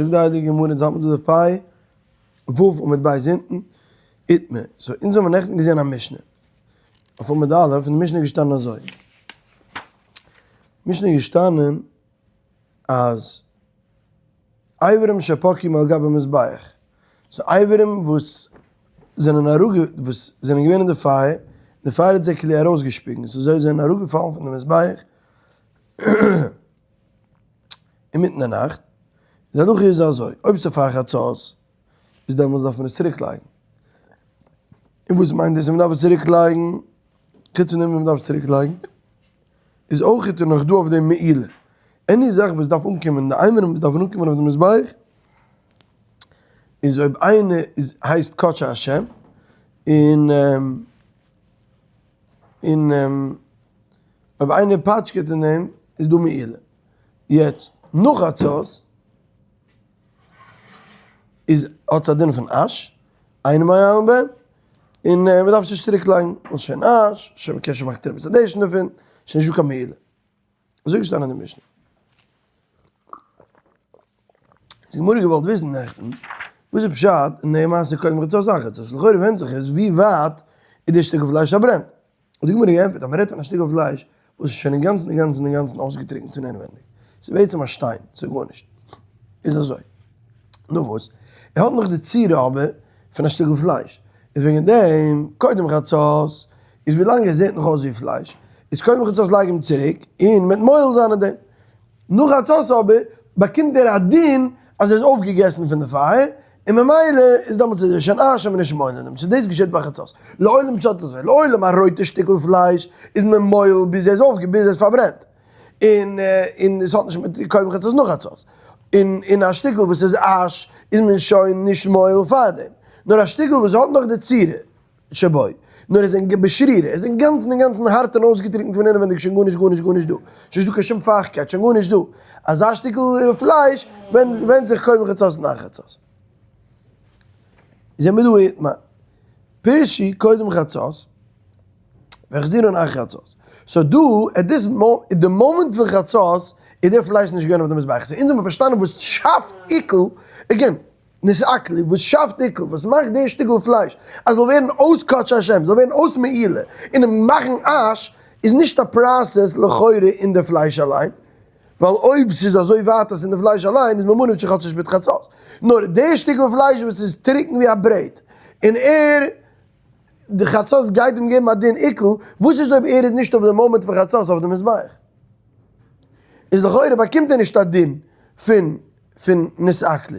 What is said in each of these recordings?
זאגט די הייליגע גמרא אונז האלט מיר דא דף פ ו עמוד ב' אונטן, איתמר, so אונז האבן נעכטן געזען א משנה, אויף עמוד א' אין די משנה איז געשטאנען אזוי, משנה איז געשטאנען אז אברים שפקעו מעל גבי מזבח, so אברים וואס זענען אראפ וואס זענען געווען אין די פייער, די פייער האט זיי כאילו ארויסגעשפיגן, so זיי זענען אראפגעפאלן פון די מזבח, אינמיטן די נאכט, די הלכה איז אזוי, אויב ס'איז פאר חצות, איז דעמאלטס דארף מען עס צוריק לייגן. און וואס מיינט דאס אז מ'דארף עס צוריק לייגן? חוץ פון דעם וואס מ'דארף צוריק לייגן, איז אויך איז נאך דא אויף דעם מעילה. any זאך וואס דארף אנקומען, די אימורים וואס דארפן אנקומען אויף די מזבח, איז אויב איינער איז הייסט קדשי השם, און און אויב איינער פאטשקעט אין דעם איז דא מעילה. יעצט נאך חצות איז האט עס א דין פון אש, אינו מועלין בהן, און מען דארף עס נישט צוריק לייגן, ווייל שוין אש, שוין מען קען שוין מאכן תרומת הדשן דערפון, שוין נישט דא קיין מעילה. אזוי איז געשטאנען אין די משנה. די גמרא געוואלט וויסן נעכטן, וואס איז פשט אין די מעשה קודם חצות אחר חצות, לכאורה ווענדט זיך עס ווי ווייט איז די שטיקל פלייש פארברענט. האט די גמרא געענטפערט אז מען רעדט פון א שטיקל פלייש וואס איז שוין אינגאנצן אינגאנצן אינגאנצן אויסגעטריקנט פון אינווענדיג, ס'איז בעצם א שטיין, ס'איז גארנישט. איז אזוי, נו וואס? ער האט נאך די צורה אבער פון א שטיקל פלייש, איז וועגן דעם קודם חצות, איז ווילאנג עס זעט נאך אויס ווי פלייש, איז קודם חצות לייג אים צוריק און מ'וועט מועל זיין אין דעם. נאך חצות אבער באקומט ער א דין אז ער איז אויפגעגעסן פון די פייער, און ממילא איז דעמאלטס איז ער שוין אש און מען איז נישט מועל אין דעם, so דאס געשעט ביי חצות. לעולם פשט אזוי, לעולם א רויטע שטיקל פלייש איז מען מועל ביז ער איז אויפגע ביז ער איז פארברענט, און און עס האט נישט מיט קודם חצות נאך חצות, און און א שטיקל וואס איז אש איז מען שוין נישט מועל פארדעם, נאר א שטיקל וואס האט נאך די צורה שבו, נאר עס איז בשרירה, עס איז אינגאנצן אינגאנצן הארט און אויסגעטריקנט פון אינעווענדיג, שוין גארנישט גארנישט גארנישט דא, שוין נישטא קיין שום פייכטקייט, שוין גארנישט דא, אזא שטיקל פלייש ווענדט זיך קודם חצות און נאך חצות. זעהן מיר דא איתמר, פירשו קודם חצות, והחזירן אחר חצות. so דא, at this די מאמענט פון חצות, איז דער פלייש נישט געווען אויף די מזבח, so אונז האבן פארשטאנען וואס שאפט עיקול, again, נתעכלו, וואס שאפט עיקול, וואס מאכט די שטיקל פלייש אז זאל ווערן אויס קדשי השם, זאל ווערן אויס מעילה, און אים מאכן אש, איז נישט א process לכאורה אין די פלייש אליין, ווייל אויב ס'איז אזוי ווייט אז אין די פלייש אליין איז ממה נפשך האט נישט מיט חצות, נאר די שטיקל פלייש וואס איז טרוקן ווי א ברעט, און ער, די חצות גייט אים געבן א דין עיקול, וואס איז אויב ער איז נישט אויף די מאמענט פון חצות אויף די מזבח? איז לכאורה באקומט ער נישט א דין פון פון נתעכלו.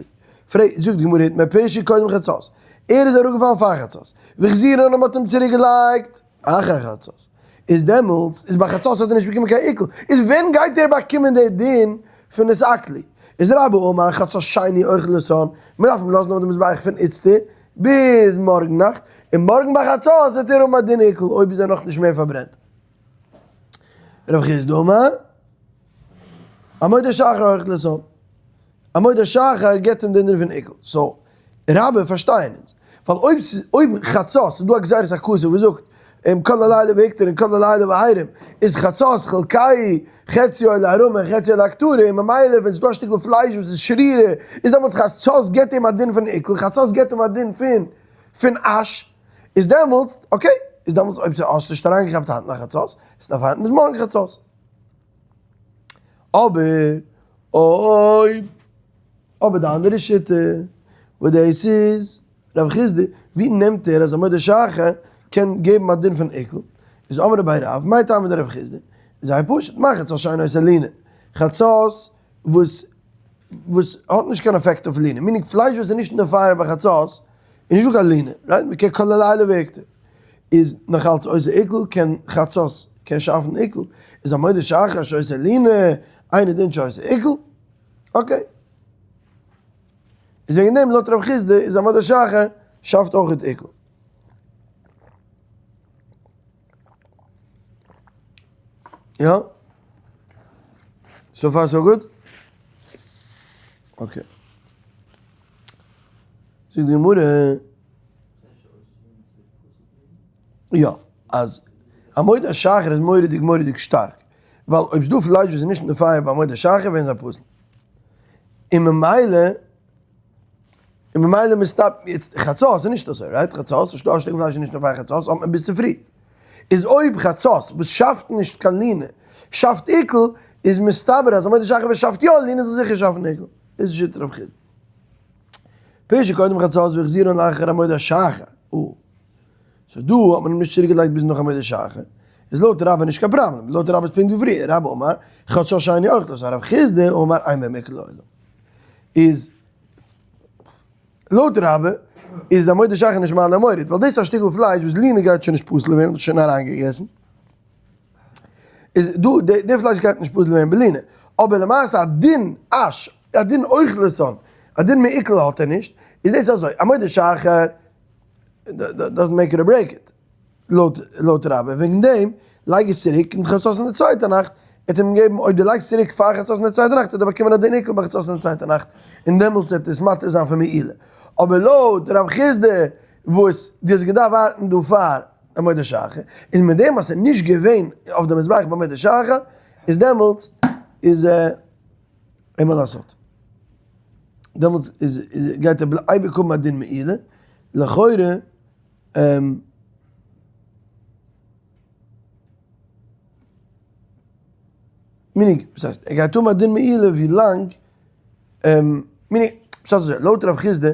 פרעגט, זאגט די גמרא איתמר פירשו קודם חצות, ער איז אראפגעפאלן פאר חצות, והחזירן און מ'האט אים צוריק געלייגט אחר חצות, איז דעמאלטס איז ביי חצות האט ער נישט באקומען קיין עיקול, איז ווען גייט ער באקומען די דין פון נתעכלו? איז רבה אמר חצות שני אוכל אותן, מ'דארף אים לאזן אויף די מזבח פון איצטער ביז מארגן נאכט, און מארגן ביי חצות וועט ער האבן א דין עיקול אויב איז ער נאכנישט מער פארברענט. רב חסדא אמר, עמוד השחר אוכל אותן. עמוד השחר גיבט אים די דין פון עיקול. so, רבה פארשטייען אונז. ווייל אויב ס'איז, אויב חצות, ס'איז דא א גזירת הכתוב וואס זאגט, אם כל הלילה והקטיר און כל הלילה והערים, איז חצות חלקהו חציו להרמה און חציו להקטרה, און ממילא ווען ס'איז דא א שטיקל פלייש וואס איז שרירה, איז דעמאלטס חצות גיבט אים א דין פון עיקול, חצות גיבט אים א דין פון פון אש. איז דעמאלטס, okay, איז דעמאלטס אויב ס'האסט נישט אריינגעכאפט היינט נאך חצות, עס דארף ווארטן ביז מארגן חצות. אבער אויב, אבער די אנדערע שיטה, וואס דאס איז רב חסדא, ווי נעמט ער אז עמוד השחר קען געבן א דין פון עיקול? איז אמרי בי רב, מאי טעמא דרב חסדא? איז זייער פשוט, מה חצות שאינו עושה לינה, חצות וואס וואס האט נישט קיין אפעקט אויף לינה, meaning פלייש וואס איז נישט אין די פייער ביי חצות, איז נישטא קיין לינה, right? מ'קען כל הלילה והקטיר. איז נאך אלץ עושה עיקול, קען חצות קען שאפן עיקול, איז עמוד השחר שעושה לינה, אינו דין שעושה עיקול, okay. איז וועגן דעם לויט רב חסדא איז עמוד השחר שאפט אויך עיקול. יא? so far so good? okay. זאגט די גמרא, יא, אז עמוד השחר איז מורא'דיג מורא'דיג שטארק, ווייל אויב ס'דא פלייש וואס איז נישט אין די פייער ביי עמוד השחר ווערן זיי פסול. און ממילא. און ממילא מסתבר, יעצט חצות איז נישט אזוי, right? חצות, נישטא א שטיקל פלייש איז נישט נאר פאר חצות, האט מען ביז צופרי. איז אויב חצות וואס שאפט נישט קיין לינה שאפט עיקול, איז מסתבר אז עמוד השחר וואס שאפט יא לינה זאל זיכער שאפן עיקול. דאס איז שיטת רב חיסדא. פירשו קודם חצות והחזירן לאחר עמוד השחר. או. so דא האט מען אים נישט צוריק געלייגט ביז נאך עמוד השחר. איז לויט רבה נישט קיין פראבלעם. לויט רבה איז פונקט ווי פריער. רבה אמר, חצות שאינו אוכלתו. רב חיסדא אמר אין בהם עיקול לעולם. איז לויט רבה איז די עמוד השחר נישט מעלה מוריד, ווייל דאס איז א שטיקל פלייש וואס לינה גייט שוין נישט פסול ווערן, האט שוין אריינגעגעסן. איז דא די די פלייש גייט נישט פסול ווערן בלינה, אבער למעשה א דין אש, א דין אוכלתן, א דין מעיקל האט ער נישט, איז דאס אזוי, עמוד השחר doesn't make it or break it. לויט רבה, וועגן דעם לייג עס צוריק אין חצות אין די צווייטע נאכט, ער האט אים געגעבן אויב דו לייגסט צוריק פאר חצות אין די צווייטע נאכט וועט ער באקומען א דין עיקול ביי חצות אין די צווייטע נאכט, און דעמאלטס וועט עס מתיר זיין פון מעילה. אבער לויט רב חיסדא וואס דו האסט געדארפט ווארטן דא פאר עמוד השחר, איז מיט דעם אז ס'איז נישט געווען אויף די מזבח ביי עמוד השחר, איז דעמאלטס איז אין מה לעשות. דעמאלטס איז גייט ער אייביג האבן א דין מעילה, לכאורה. meaning, וואס הייסט, ער גייט האבן א דין מעילה ווי לאנג, meaning, פשט אזוי, לויט רב חיסדא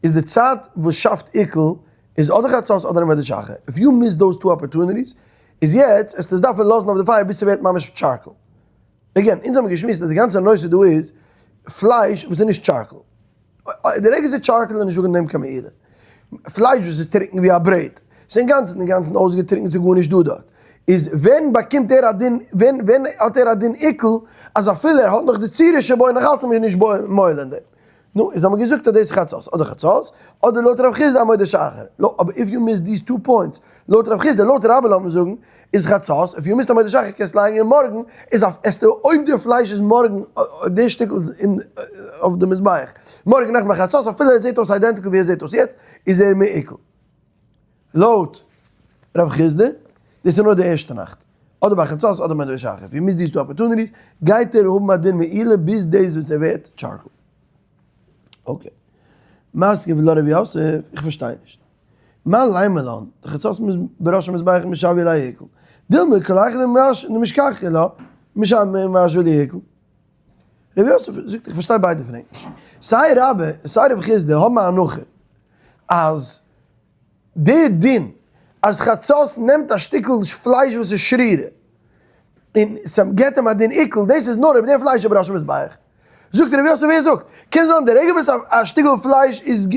איז די צייט וואס שאפט עיקול איז אדער חצות אדער עמוד השחר, if you miss those two opportunities, איז יעצט עסטו עס דארפן לאזן אויף די פייער ביז ס'ווערט ממש charcoal. Again, אונז האבן געשמועסט אז די גאנצע נושא דא איז פלייש וואס איז נישט charcoal. די רגע ס'איז charcoal איז נישטא קיין דעם קיין מעילה. פלייש וואס איז טרוקן ווי א ברעט, ס'איז אינגאנצן אינגאנצן אויסגעטרוקנט ס'איז גארנישט דא דארט, איז ווען באקומט ער א דין, ווען ווען האט ער א דין עיקול אז אפילו ער האט נאך די צורה שבו נאך אלץ איז מען נישט מועל אין דעם. נו, איז האבן מיר געזאגט אז דאס איז חצות, אדער חצות, אדער לויט רב חיסדא עמוד השחר. לא, אבער if you miss these two points, לויט רב חיסדא, לויט רבה לאמיר זאגן, איז חצות, if you missed עמוד השחר קענסט לייגן אין מארגן, איז אויף עסטו אויב די פלייש איז מארגן, אויב די שטיקל איז אין אויף די מזבח, מארגן נאכט ביי חצות אפילו עס זעט אויס identical ווי עס זעט אויס יעצט, איז ער מעוקל. לויט רב חיסדא, דאס איז נאר די ערשטע נאכט, אדער ביי חצות אדער ביי עמוד השחר, if you miss these two opportunities, גייט ער האבן א דין מעילה ביז דאס וואס ער ווערט charcoal. Okay. מתקיף לה רב יוסף, איך פארשטיי נישט. מאי לימא לן, דחצות בראש המזבח משויא ליה עיקול. דילמא כל היכא דמשכחי לה משויא ליה עיקול. רב יוסף זאגט איך פארשטיי ביידע פון ענק נישט. סיי רבה און סיי רב חיסדא האבן א הנחה אז די דין אז חצות נעמט א שטיקל פלייש וואס איז שרירה און ס'געט אים א דין עיקול דאס איז נאר אויב די פלייש איז בראש המזבח. זאגט רבי יוסף ווער זאגט? קען זיין די רגע וואס א שטיקל פלייש איז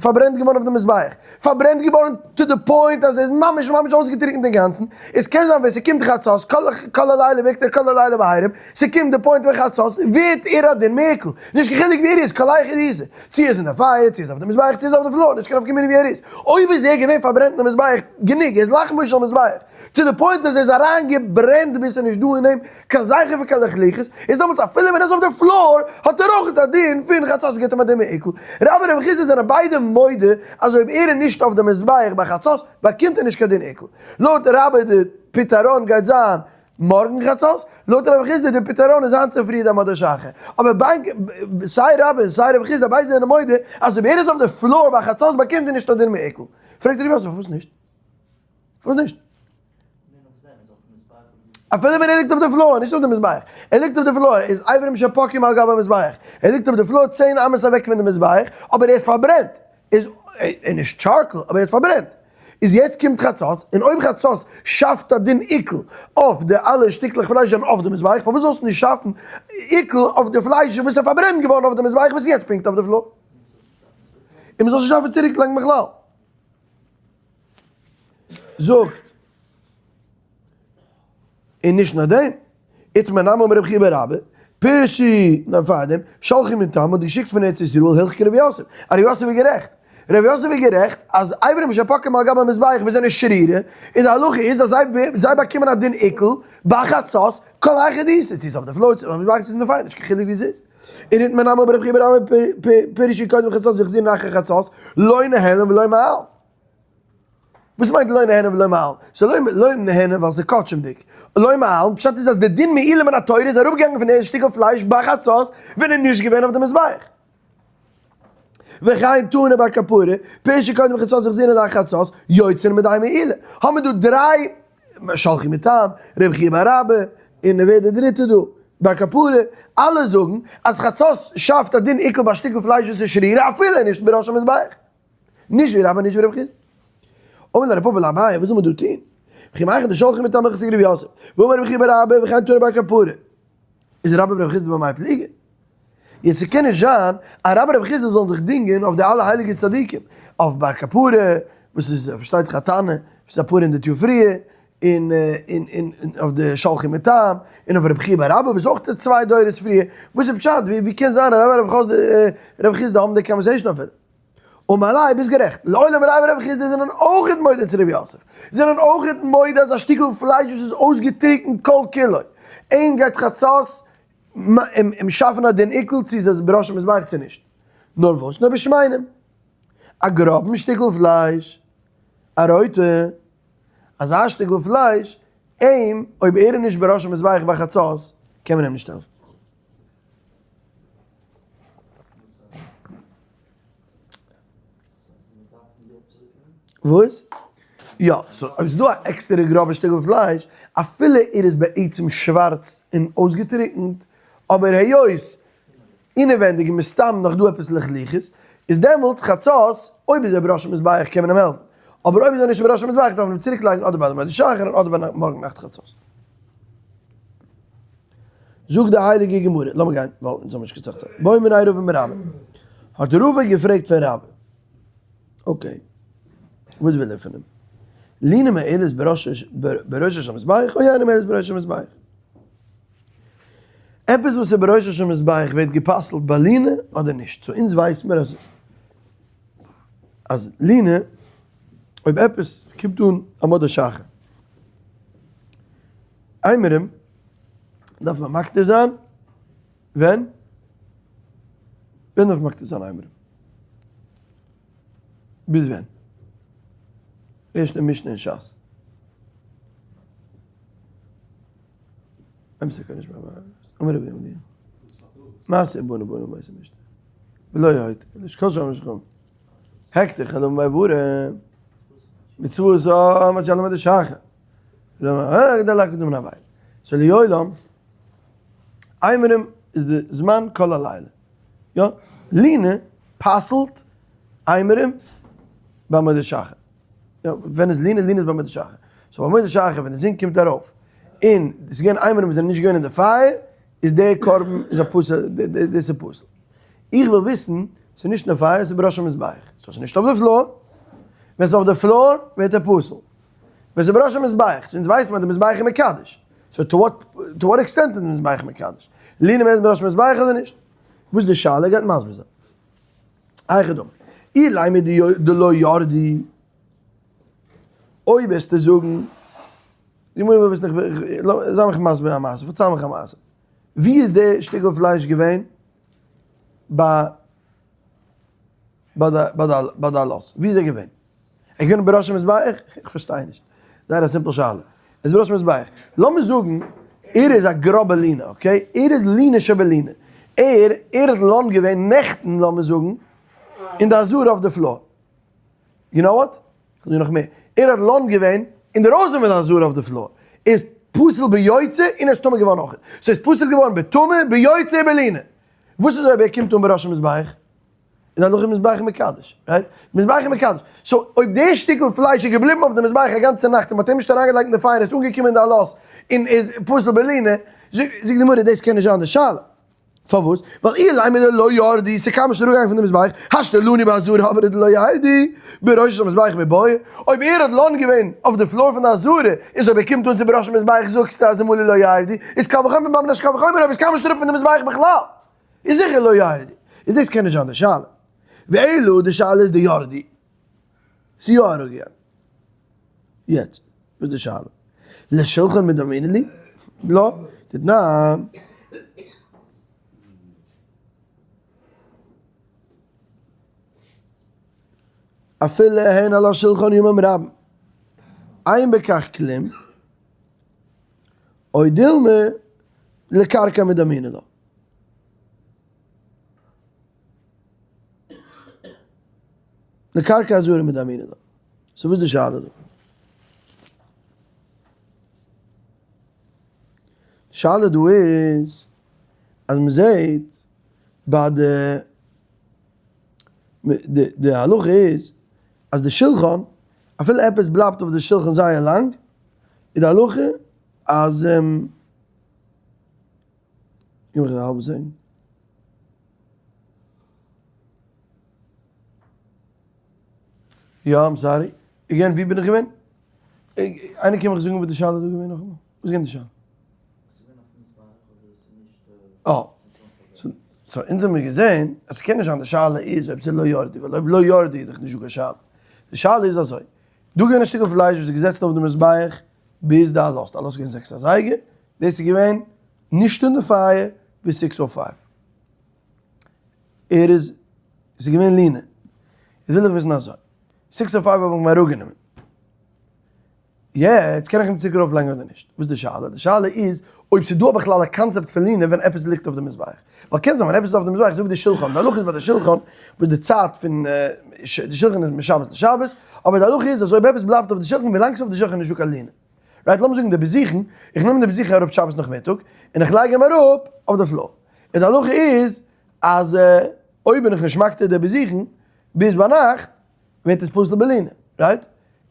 פארברענט געווארן אויף די מזבח, פארברענט געווארן to the point אז ער איז ממש ממש אויסגעטריקנט אינגאנצן, איז קען זיין ווען ס'קומט חצות, כל הלילה ויקטר כל הלילה והערב, ס'קומט די point פון חצות, ווערט ער א דין מעוקל, נישט קיין חילוק ווי ער איז, כל היכא דאיתיה, צו ער איז אין די פייער, צו ער איז אויף די מזבח, צו ער איז אויף די floor, נישט קיין נפקא מינה ווי ער איז, אויב איז ער געווען פארברענט אין די מזבח גענוג, ער איז לחמו של מזבח. to the point אז ער איז אריין געברענט ביז ס'איז נישט דא אין אים קיין זכר פון קיין לחלוחית, איז דעמאלטס אפילו ווען ער איז אויף די floor האט ער אויך א דין פון חצות געבט אים א דין מעוקל. רבה און רב חיסדא זענען ביידע מודה אז אויב ער איז נישט אויף די מזבח ביי חצות באקומט ער נישט קיין דין עיקול. לויט רבה די פתרון גייט זיין מארגן חצות, לויט רב חיסדא די פתרון איז היינט צופרי די עמוד השחר. אבער סיי רבה און סיי רב חיסדא ביידע זענען מודה אז אויב ער איז אויף די floor ביי חצות באקומט ער נישט א דין מעוקל. פרעגט ר' יוסף פארוואס נישט? פארוואס נישט? אפילו ווען ער ליגט אויף די floor, נישט אויף די מזבח, ער ליגט אויף די floor, איז אברים שפקעו על גבי המזבח, ער ליגט אויף די floor צען אמות אוועק פון די מזבח, אבער ער איז פארברענט, איז ער נישט charcoal, אבער ער איז פארברענט, איז יעצט קומט חצות, און אויב חצות שאפט א דין עיקול אויף די אלע שטיקלעך פלייש זענען אויף די מזבח, פארוואס זאלסטו נישט שאפן עיקול אויף די פלייש וואס איז פארברענט געווארן אויף די מזבח וואס איז יעצט פונקט אויף די floor? און מ'זאל עס נישט דארפן צוריקלייגן בכלל. זאגט, און נישט נאר דעם, איתמר נמי אמר רבי חייא בר אבא, פירשו, נאר פארדעם, שלחו מטעם האט געשיקט פון ארץ ישראל הלכך כרבי יוסף, אז רבי יוסף איז גערעכט, רבי יוסף איז גערעכט אז אברים שפקעו על גבי המזבח וואס זענען שרירה, און די הלכה איז אז זיי באקומען א דין עיקול ביי חצות, כל היכא דאיתיה, צו ס'איז אויף די floor, צו אויף די מזבח, צו ס'איז אין די פייער, נישט קיין חילוק ווי ס'איז. און איתמר נמי אמר רבי חייא בר אבא פירשו קודם חצות והחזירן אחר חצות, לא נהנין ולא מעלין. וואס מיינט לא נהנין ולא מעלין? ס'איז לא נהנין ווייל ס'איז קדשים'דיג. לא מעלין, פשט איז אז די דין מעילה מן התורה איז אראפגעגאנגען פון די שטיקל פלייש ביי חצות ווען ער איז נישט געווען אויף די מזבח. וכן תנא בר קפרא, פירשו קודם חצות והחזירן לאחר חצות, יוצאין מידי מעילה. האבן מיר דא דריי שלחו מטעם, רבי חייא בר אבא, און ווער דער דריטער דא? בר קפרא, אלע זאגן אז חצות שאפט א דין עיקול ביי א שטיקל פלייש וואס איז שרירה אפילו נישט בראש המזבח. נישט ווי רבה נישט ווי רב חסדא. אמר ליה רב פפא לאביי, וואס זאל מען דא טון? וכי מהיכא דשלחו מטעם הלכתא כרב יוסף, ואמר רבי חייא בר אבא וכן תנא בר קפרא. איז רבה ורב חסדא במאי פליגי? יעצט ס'קען נישט זיין אז רבה ורב חסדא זאלן זיך דינגען אויף די אלע הייליגע צדיקים, אויף בר קפרא וואס איז פארשטייט זיך א תנא וואס איז אפאר הונדערט יאר פריער, און און און אויף די שלחו מטעם, און אויף רבי חייא בר אבא וואס איז אויך צוויי דורות פריער, וואס איז פשט? ווי קען זיין אז רבה ורב רב חסדא האבן די conversation אפילו? אמר ליה, ביסט גערעכט, לעולם רבה ורב חסדא זענען אויכעט מודה צו רב יוסף, זענען אויכעט מודה אז א שטיקל פלייש וואס איז אויסגעטריקנט כל כולו, אין גייט חצות אים שאפן א דין עיקול צו ס'איז בראש המזבח צו נישט. נאר וואס? נאר בשמנים. א גראבן שטיקל פלייש, א רויטע, אזא שטיקל פלייש, אים, אויב ער איז נישט בראש המזבח ביי חצות, קען מען אים נישט העלפן. וואס? יא, so אויב ס'איז דא א עקסטערע גראבע שטיקל פלייש, אפילו ער איז בעצם שווארץ און אויסגעטריקנט, אבער היות אינעווענדיג איז מסתם נאך דא עפעס לחלוחית, איז דעמאלטס חצות, אויב איז ער בראש המזבח קען מען אים העלפן, אבער אויב איז ער נישט בראש המזבח דארף מען אים צוריק לייגן אדער ביי די מועד שחר אדער ביי מארגן נאכט חצות. זאגט די הייליגע גמרא, לאמיר גיין ווייל אונז האבן נישט קיין סאך צייט, בעא מיניה רבא מרבה, האט רבא געפרעגט פון רבה, okay, וואס וויל ער פון אים? לינה מועלת בראשו של מזבח או אינה מועלת בראשו של מזבח? עפעס וואס איז בראשו של מזבח ווערט גע'פסל'ט ביי לינה אדער נישט? so אונז ווייס מיר אז אז לינה אויב עפעס קומט אן עמוד השחר אימורים דארף מען מקטיר זיין ווען? ווען דארף מען מקטיר זיין אימורים? ביז ווען? ערשטע משנה אין שס. מעשה בנו בנו מעשה משנה. ולא היית, לשקול שם משכם. הקטר חלום בעבורה. מצוה זו מצ'לם עד השחר. so לעולם, אימורים איז די זמן כל הלילה. יא, לינה פסל'ט אימורים ביי עמוד השחר. יא, ווען איז לינה? לינה איז ביי עמוד השחר. so ביי עמוד השחר ווען די זון קומט ארויף, און עס איז געווען אימורים וואס זענען נישט געווען אין די פייער, איז די קרבן איז א פסול, דאס איז פסול. איך וויל וויסן, ס'איז נישט אין די פייער, ס'איז בראש המזבח. so ס'איז נישט אויף די floor. ווען ס'איז אויף די floor ווערט ער פסול. ווען ס'איז בראש המזבח, אונז ווייסט מען אז די מזבח איז מקדש, so to what to what extent איז די מזבח מקדש? לינה מען בראש המזבח אדער נישט? וואס איז די שאלה? ער גייט מסביר זיין. היכי דמי, אילימא דלא ירדו, אויב וועסטו זאגן, די גמרא וויל וויסן, זיי מיך מסביר א מעשה, פארצייל מיך א מעשה, ווי איז די שטיקל פלייש געווען ביי ביי די עלות? ווי איז ער געווען? ער איז געווען בראש המזבח? איך פארשטיי נישט. זייער א simple שאלה. ער איז בראש המזבח. לאמיר זאגן ער איז א גראבע לינה, okay? ער איז לינה שבלינה. ער, ער האט לן געווען נעכטן, לאמיר זאגן, אין די עזרה אויף די floor. you know what? איך זאג נאך מער. ער האט לן געווען אינדערויסן פון די עזרה אויף די floor. ער איז פסול ביוצא און ער איז טמא געווארן אויך. ס'איז פסול געווארן בטומאה, ביוצא ובלינה. וואס איז אויב ער קומט אן בראש המזבח? איז הלכה מזבח מקדש, right? מזבח מקדש. so אויב די שטיקל פלייש איז געבליבן אויף די מזבח א גאנצע נאכט און מ'האט אים נישט אריינגעלייגט אין די פייער איז אנגעקומען אין די עלות און איז פסול בלינה, זאגט די גמרא דאס קען נישט זיין די שאלה. פארוואס? ווייל אילימא דלא ירדו, ס'קען נישט אראפגיין פון די מזבח, השתא לנו בעזרה אבער דלא ירדו, בראש המזבח מיבעיא, אויב ער האט לן געווען אויף די floor פון די עזרה, איז אויב ער קומט אן צו בראש המזבח זאגסטו אז אלמלי לא ירדו, איז קל וחומר ממש קל וחומר אויב עס קען נישט אראפ פון די מזבח בכלל. איז זיכער לא ירדו. איז דאס קען נישט זיין די שאלה. ואלא די שאלה איז דירדו. ס'איז יא אראפגעגאנגען. יעצט וואס איז די שאלה? לשולחן מדמינן לי? לא. דתנן. אפילו הן על השולחן ימים רבים. אין בכך כלום. או דילמא לקרקע מדמינן לה. לקרקע עזרה מדמינא לה. so וואס איז די שאלה דא? די שאלה דא איז אז מען זעהט ביי די די הלכה איז אז די שלחן אפילו עפעס בלייבט אויף די שלחן זייער לאנג איז די הלכה אז גיב מיך א האלבע second. יא I'm sorry. Again ווי בין איך געווען? איינער קען מיך זאגן וואס די שאלה איז דא געווען נאכאמאל? וואס איז געווען די שאלה? אה. so אונז האמיר געזען אז ס'קען נישט זיין די שאלה איז אויב ס'איז לא ירדו, ווייל אויב לא ירדו איז דאך נישטא קיין שאלה. די שאלה איז אזוי, דא געווען א שטיקל פלייש וואס איז געזעצן אויף די מזבח ביז די עלות, די עלות איז געווען זעקס אזייגער, דאס איז געווען נישט אין די פייער ביז six o five. ער איז, עס איז געווען לינה. יעצט וויל איך וויסן אזוי, six o five האב איך אים אראפגענומען, יעצט קען איך אים צוריק ארויפלייגן אדער נישט? וואס איז די שאלה? די שאלה איז אויב ס'איז דא בכלל א קאנצעפט פון לינה ווען עפעס ליגט אויף די מזבח. ווייל קען זיין ווען עפעס איז אויף די מזבח, אזוי ווי די שולחן, די הלכה איז ביי די שולחן וואס די צייט פון די שולחן איז משבת לשבת, אבער די הלכה איז אז אויב עפעס בלייבט אויף די שולחן ווילאנג ס'איז אויף די שולחן איז נישטא קיין לינה. Right, לאמיר זאגן די בזיכין, איך נעם די בזיכין אראפ שבת נאכמיטאג, און איך לייג אים אראפ אויף די floor. און די הלכה איז אז אויב בין איך נישט מקטיר די בזיכין ביז ביינאכט, ווערט עס פסול בלינה, right?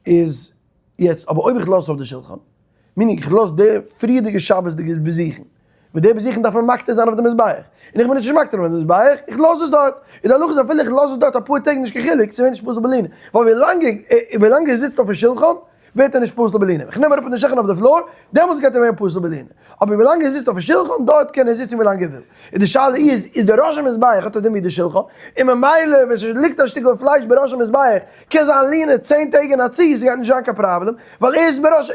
איז יעצט, אבער אויב איך לאז עס אויף די שולחן, meaning איך לאז די פריערדיגע שבת'דיגע בזיכין, וואס די בזיכין דארף מען מקטיר זיין אויף די מזבח, און איך בין עס נישט מקטיר אויף די מזבח, איך לאז עס דארט, איז די הלכה איז אפילו איך לאז עס דארט אפאר טעג נישט קיין חילוק, ס'ווערט נישט פסול בלינה, ווייל ווילאנג ער זיצט אויפן שולחן, ווערט ער נישט פסול בלינה, איך נעם אראפ פון די שולחן אויף די floor, דעמאלטס גייט ער ווערן פסול בלינה, אבער ווילאנג ער זיצט אויפן שולחן, דארט קען ער זיצן ווילאנג ער וויל, און די שאלה איז, איז די ראש המזבח האט א דין ווי די שולחן, און ממילא ווען ס'ליגט א שטיקל פלייש בראש המזבח, קען זיין לינה צען טעג אין א צי, ס'גייט נישט זיין קיין פראבלעם, ווייל ער איז בראש,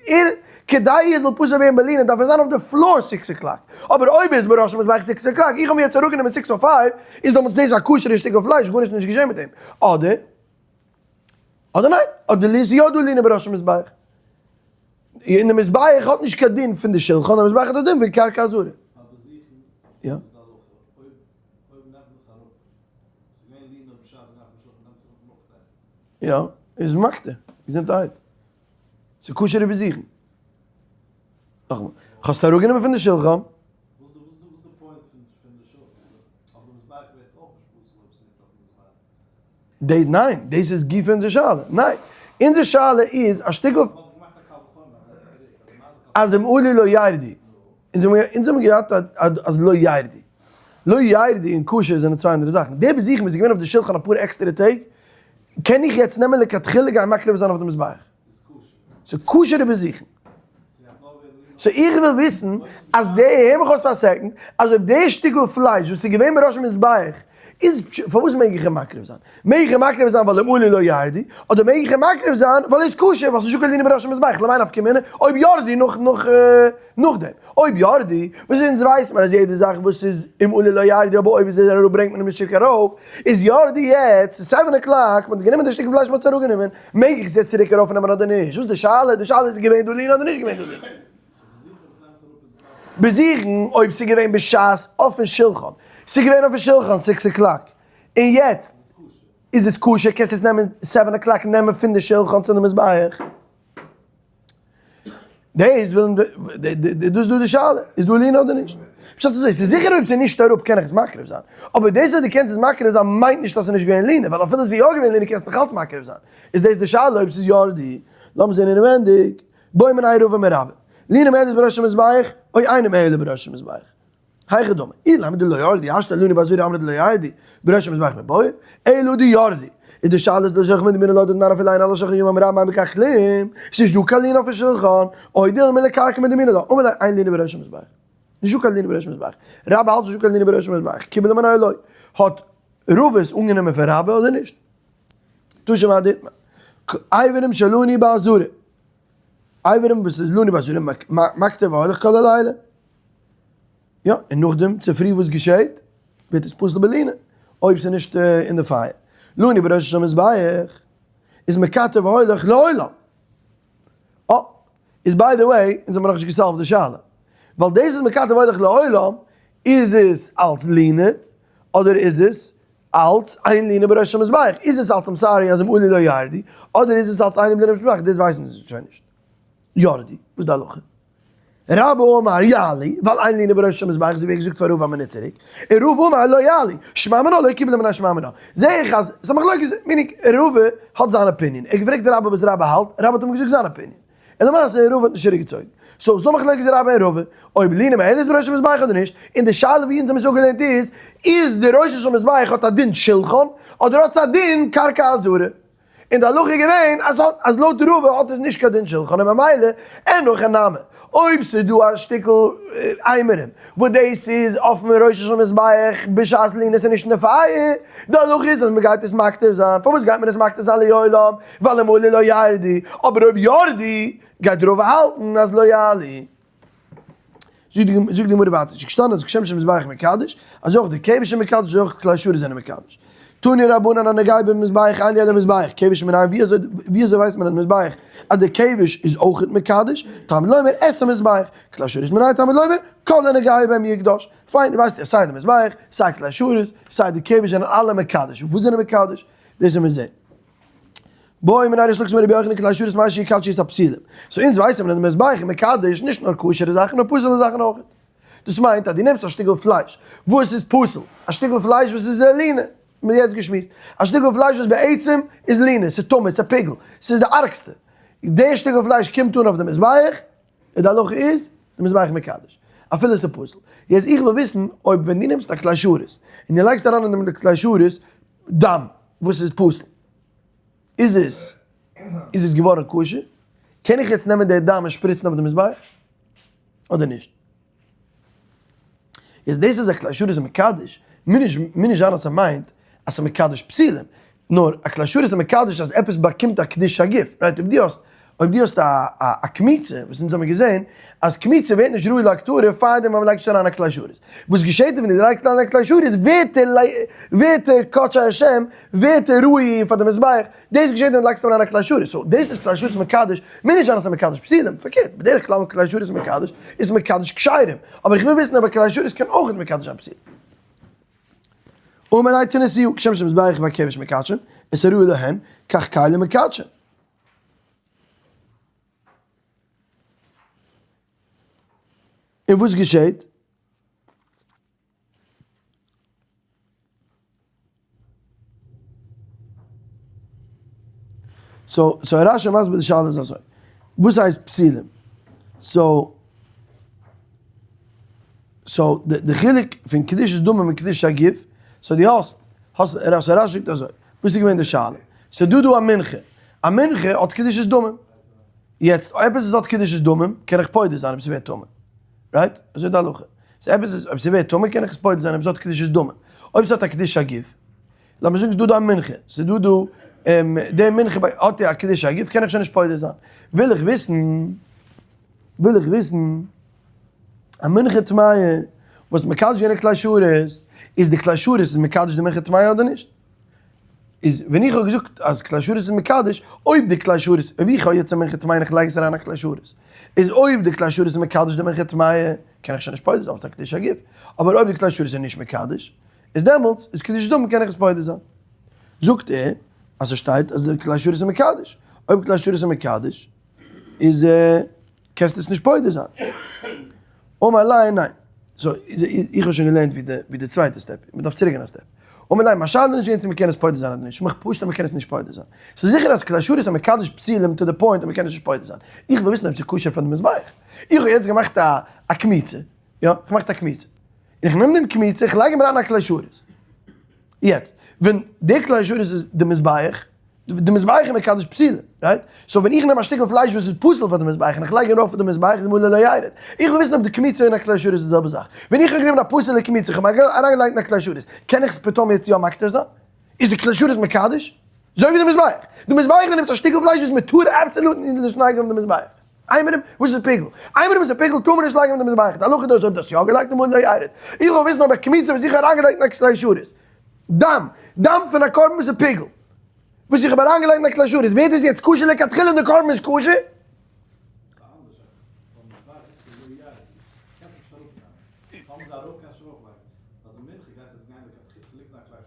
ער, כדי ער זאל פסול ווערן בלינה דארף ער זיין אויף די floor six o'clock, אבער אויב ער איז בראש המזבח six o'clock, איך האב אים יעצט אראפגענומען six o five, איז דעמאלטס דאס א כשר'ע שטיקל פלייש, גארנישט נישט געשען מיט אים, אדער. אדער ניין? אדער איז יא דא לינה בראש המזבח? אין די מזבח האט נישט קיין דין פון די שלחן, די מזבח האט א דין פון קרקע עזרה. יא. יא, איז מקטיר, געזונטהייט. ס'איז כשר איבער זיכן. נאכאמאל, כ'האב עס אראפגענומען פון די שלחן. די ניין, דאס איז גופא אונזער שאלה. ניין, אונזער שאלה איז א שטיקל אז אם עלו לא ירדו. אונז האבן געהאט אז לא ירדו. לא ירדו און כשר זענען צוויי אנדערע זאכן. די בזיכין וואס איז געווען אויף די שולחן אפאר עקסטערע טעג, קען איך יעצט נעמען לכתחילה גיין מקריב זיין אויף די מזבח. ס'איז כשר'ע בזיכין. So איך וויל וויסן אז די, הער מיך אויס פאר א second, אז אויב די שטיקל פלייש וואס איז געווען בראש המזבח איז פש, פארוואס מעג איך אים מקריב זיין? מעג איך אים מקריב זיין ווייל אם עלו לא ירדו, אדער מעג איך אים מקריב זיין ווייל ער איז כשר, ווייל ס'איז נישטא קיין לינה בראש המזבח, למאי נפקא מינה אויב ירדו נאך נאך נאכדעם? אויב ירדו, וואס אונז ווייסט מיר אז יעדע זאך וואס איז אם עלו לא ירדו אבער אויב איז ער אראפ ברענגט מען אים נישט צוריק ארויף, איז ירדו יעצט, ס'איז seven o'clock, מ'האט גענומען די שטיקל פלייש מ'האט עס אראפגענומען, מעג איך עס יעצט צוריק ארויף נעמען אדער נישט? וואס איז די שאלה? די שאלה איז געווען דא לינה אדער נישט געווען דא לינה? בזיכין אויב ס'איז געווען בשעת אויפן שולחן, ס'איז געווען אויפן שולחן six o'clock, און יעצט איז עס כשר, קענסט עס נעמען seven o'clock נעמען פון די שולחן צו די מזבח. דאס ווילן די, דאס איז דא די שאלה, איז דא לינה אדער נישט? פשט אזוי, ס'איז זיכער אויב ס'איז נישט אראפ קען איך עס מקריב זיין, אבער דאס אז דו קענסט עס מקריב זיין מיינט נישט אז ס'איז נישט געווען לינה, ווייל אפילו ס'איז יא געווען לינה קענסטו נאך אלץ מקריב זיין, איז דאס די שאלה אויב ס'איז ירדו, לאמיר זען אינעווענדיג, בעא מיניה רבא מרבה, לינה עומדת בראש המזבח, או אינה עומדת בראש המזבח. היכי דמי, אילימא דלא ירדו, השתא לינה בעזרה אמרת דלא ירדו, בראש המזבח מיבעיא, אלא דירדו. איז די שאלה איז לשולחן מדמינא לא דתנן אפילו אין על השולחן ימים רבים אין בכך כלום, ס'נישט דא קיין לינה אויפן שולחן, או דילמא לקרקע מדמינא לה, אמר ליה אין לינה בראש המזבח. נישט דא קיין לינה בראש המזבח. רבה האלט נישט דא קיין לינה בראש המזבח, קיבל מיניה לא. האט רבא עס אנגענומען פון רבה אדער נישט? תא שמע דאיתמר. אברים שלנו בעזרה. אברים וואס איז לנו בעזרה מקטיר והולך כל הלילה. יא, און נאכדעם צופרי וואס געשעהט? ווערט עס פסול בלינה, אויב ס'איז נישט אין די פייער. לנו בראש המזבח איז מקטר והולך לעולם. אה, איז by the way, אונז האבן נאכנישט געסאלווד די שאלה. ווייל דאס איז מקטר והולך לעולם, איז עס אלס לינה, אדער איז עס. אלץ אין לינה בראש המזבח, איז עס אלץ I'm sorry אז אם עלו לא ירדו, אדער איז עס אלץ אין לינה בראש המזבח, דאס ווייסן זיי שוין נישט. ירדו, וואס איז די הלכה? רבה אמר יעלו, ווייל אין לינה בראש המזבח, אזוי ווי געזאגט פאר רבא א מינוט צוריק, און רבא אמר לא יעלו, שמע מינה לא קיבלה מינה שמע מינה. זעה איך אז ס'איז א מחלוקת, meaning רבא האט זיין opinion, ער האט געפרעגט רבה וואס רבה האלט, רבה האט אים געזאגט זיין opinion. און למעשה רבא האט נישט צוריקגעצויגן. so ס'דא מחלוקת רבה און רבא, אויב לינה מעלת בראש המזבח אדער נישט, און די שאלה ווי אונז האבן עס אפגעלערנט איז, איז די ראש של מזבח האט א דין שלחן, אדער האט עס א דין קרקע עזרה. און די הלכה איז געווען אז האט אז לויט רבא האט עס נישט קיין דין שלחן און ממילא אין הכי נמי אויב ס'איז דא א שטיקל אימורים וואס דאס איז אויפן ראש של מזבח בשעת לינה ס'איז נישט אין די פייער, די הלכה איז אז מ'גייט עס מקטיר זיין, פארוואס גייט מען עס מקטיר זיין לעולם? ווייל אם עלו לא ירדו, אבער אויב ירדו גייט רבא האלטן אז לא יעלו. זאגט די גמרא ווייטער, ס'איז געשטאנען אז כשם שמזבח מקדש, אזוי אויך די כבש איז מקדש, אזוי אויך כלי שרת זענען מקדש. תנו רבנן הנוגע במזבח אין לי אלא מזבח, כבש מנין, ווי אזוי ווי אזוי ווייסט מען אז מזבח אז די כבש איז אויך מקדש, תלמוד לומר את המזבח, כלי שרת מנין תלמוד לומר כל הנוגע בהם יקדש. פיין, ווייסט איר סיי די מזבח, סיי כלי שרת, סיי די כבש זענען אלע מקדש. וואס זענען מקדש? דאס וועלן מיר זען. בעא מיניה ריש לקיש מרבי יוחנן כלי שרת מהו שיקדשו את הפסולים. so אונז ווייסן מיר אז די מזבח איז מקדש נישט נאר כשר'ע זאכן נאר פסול'ע זאכן אויך. דאס מיינט אז דו נעמסט א שטיקל פלייש וואס איז פסול, א שטיקל פלייש וואס איז לינה, מיר יעצט געשמועסט, א שטיקל פלייש וואס בעצם איז לינה, ס'איז טמא, ס'איז פיגול, ס'איז די ארגסטע, די שטיקל פלייש קומט אן אויף די מזבח, און די הלכה איז, די מזבח מקדש, אפילו ס'איז פסול. יעצט איך וויל וויסן אויב ווען דו נעמסט א כלי שרת און דו לייגסט אריין אין דעם כלי שרת דם וואס איז פסול, איז עס איז עס געווארן כשר? קען איך יעצט נעמען די דם און שפריצן אויף די מזבח אדער נישט? יעצט דאס אז א כלי שרת איז מקדש, מוז נישט מוז נישט זיין אז ס'מיינט אז ס'איז מקדש פסולים, נאר א כלי שרת איז מקדש אז עפעס באקומט א קדושת הגוף, right? אויב דו האסט אויב דו האסט א א קמיצה, וואס אונז האמיר געזען אז קמיצה ווערט נישט ראוי להקטרה פארדעם ווען מ'לייגט נישט אריין א כלי שרת. וואס געשעט ווען דו לייגסט אריין א כלי שרת ווערט ער ווערט ער קדשי השם, ווערט ער ראוי פאר די מזבח, דאס געשעט ווען דו לייגסט אריין א כלי שרת, so דאס איז כלי שרת מקדש, מוז נישט זיין אז ס'איז מקדש פסולים, פארקערט, בדרך כלל ווען כלי שרת איז מקדש, איז מקדש כשרים, אבער איך וויל וויסן אויב א כלי שרת קען אויך מקדש זיין פסולים. אמר ליה תניתוה, כשם שמזבח והכבש מקדשין, את הראוי להן, כך כלים מקדשין. און וואס געשעט? so so רש"י מסביר די שאלה איז אזוי, וואס הייסט פסולים? so so די חילוק פון קדושת דמים און קדושת הגוף, so דו האסט האסט so רש"י זאגט אזוי, וואס איז געווען די שאלה? ס'איז דא דא א מנחה, א מנחה האט קדושת דמים, יעצט עפעס וואס האט קדושת דמים קען איך פודה זיין אויב ס'ווערט טמא, right? אזוי איז די הלכה. ס'איז עפעס איז אויב ס'ווערט טמא קען איך עס פודה זיין אויב ס'האט קדושת דמים. אויב ס'האט א קדושת הגוף, לאמיר זאגן ס'איז דא דא א מנחה, ס'איז דא דא די מנחה האט א קדושת הגוף קען איך שוין נישט פודה זיין. וויל איך וויסן, וויל איך וויסן, א מנחה טמאה וואס מקדש געווען כלי שרת, איז די כלי שרת איז מקדש די מנחה טמאה אדער נישט? איז ווען איך האב געזאגט אז כלי שרת איז מקדש, אויב די כלי שרת, אויב איך האב יעצט א מנחה טמאה און איך לייג עס אריין א כלי שרת, איז אויב די כלי שרת איז מקדש די מנחה טמאה, קען איך שוין נישט פודה זיין ווייל ס'איז א קדושת הגוף, אבער אויב די כלי שרת איז נישט מקדש, איז דעמאלטס איז קדושת דמים קען איך עס פודה זיין. זאגט ער אז עס שטייט אז די כלי שרת איז מקדש, אויב כלי שרת איז מקדש איז קענסטו עס נישט פודה זיין. אמר ליה ניין. so איך האב שוין געלערנט ווי די ווי די צווייטע step, מען דארף צוריק גיין א step. אמר ליה, מיין שאלה איז נישט געווען צו מען קען עס פודה זיין אדער נישט, מיך פשוט אז מען קען עס נישט פודה זיין. ס'איז זיכער אז כלי שרת איז מקדש פסולים to the point אז מען קען עס נישט פודה זיין. איך וויל וויסן אויב ס'איז כשר פאר די מזבח. איך האב יעצט געמאכט א א קמיצה, יא, איך געמאכט א קמיצה. איך נעם דעם קמיצה, איך לייג אים אריין א כלי שרת. יעצט, ווען די כלי שרת איז די מזבח, די מזבח איז מקדש פסולים, right? so ווען איך נעם א שטיקל פלייש וואס איז פסול פאר די מזבח און איך לייג ארויף אויף די מזבח איז אם עלו לא ירד. איך וויל וויסן אויב די קמיצה און א כלי שרת איז די זעלבע זאך. ווען איך האב גענומען א פסול'ע קמיצה, איך האב אריינגעלייגט אין א כלי שרת, קען איך עס פתאום יעצט יא מקטיר זיין? איז די כלי שרת מקדש? אזוי ווי די מזבח. די מזבח ווען נעמסט א שטיקל פלייש וואס מען טאר absolute נישט לייגן אויף די מזבח. אימורים וואס איז פיגול. אימורים וואס איז פיגול טאר מען נישט לייגן אויף די מזבח. די הלכה איז דאס אויב דו האסט יא געלייגט אם עלו לא ירד. איך וויל וויסן אויב א קמיצה וואס איך האב אריינגעלייגט אין א כלי שרת. דם. דם פון א קרבן וואס איז פיגול. וואס איך האב אריינגעלייגט אין א כלי שרת. ווערט עס יעצט כשר לכתחילה און די קרבן איז כשר?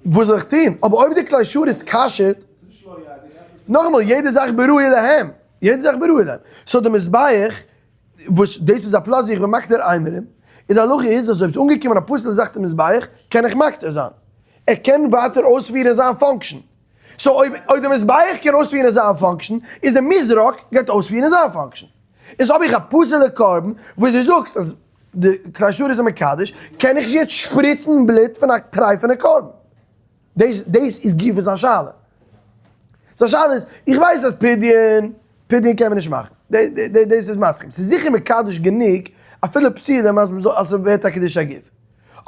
וואס זאל איך טון? אבער אויב די כלי שרת כשר'ט, נאכאמאל, יעדע זאך בראוי להם, יעדע זאך בראוי להם. so די מזבח, וואס דאס איז א פלאץ ווי איך בין מקטיר אימורים, און די הלכה איז אז אויב ס'איז אנגעקומען א פסול'ע זאך צום מזבח, קען איך מקטיר זיין. ער קען ווייטער אויספירן זיין function. so אויב אויב די מזבח קען אויספירן זיין function, איז די מזרק גייט אויספירן זיין function. איז האב איך א פסול'ע קרבן וואס דו זאגסט אז די כלי שרת איז מקדש, קען איך נישט יעצט שפריצן בלוט פון א טרייפענע קרבן. דאס דאס איז גופא זיין שאלה. זיין שאלה איז, איך ווייס אז פדיון, פדיון קען מען נישט מאכן. דאס איז מסכים. ס'איז זיכער מקדש גענוג אפילו פסולים אז מ'זאל אז ס'ווערט א קידוש הגוף.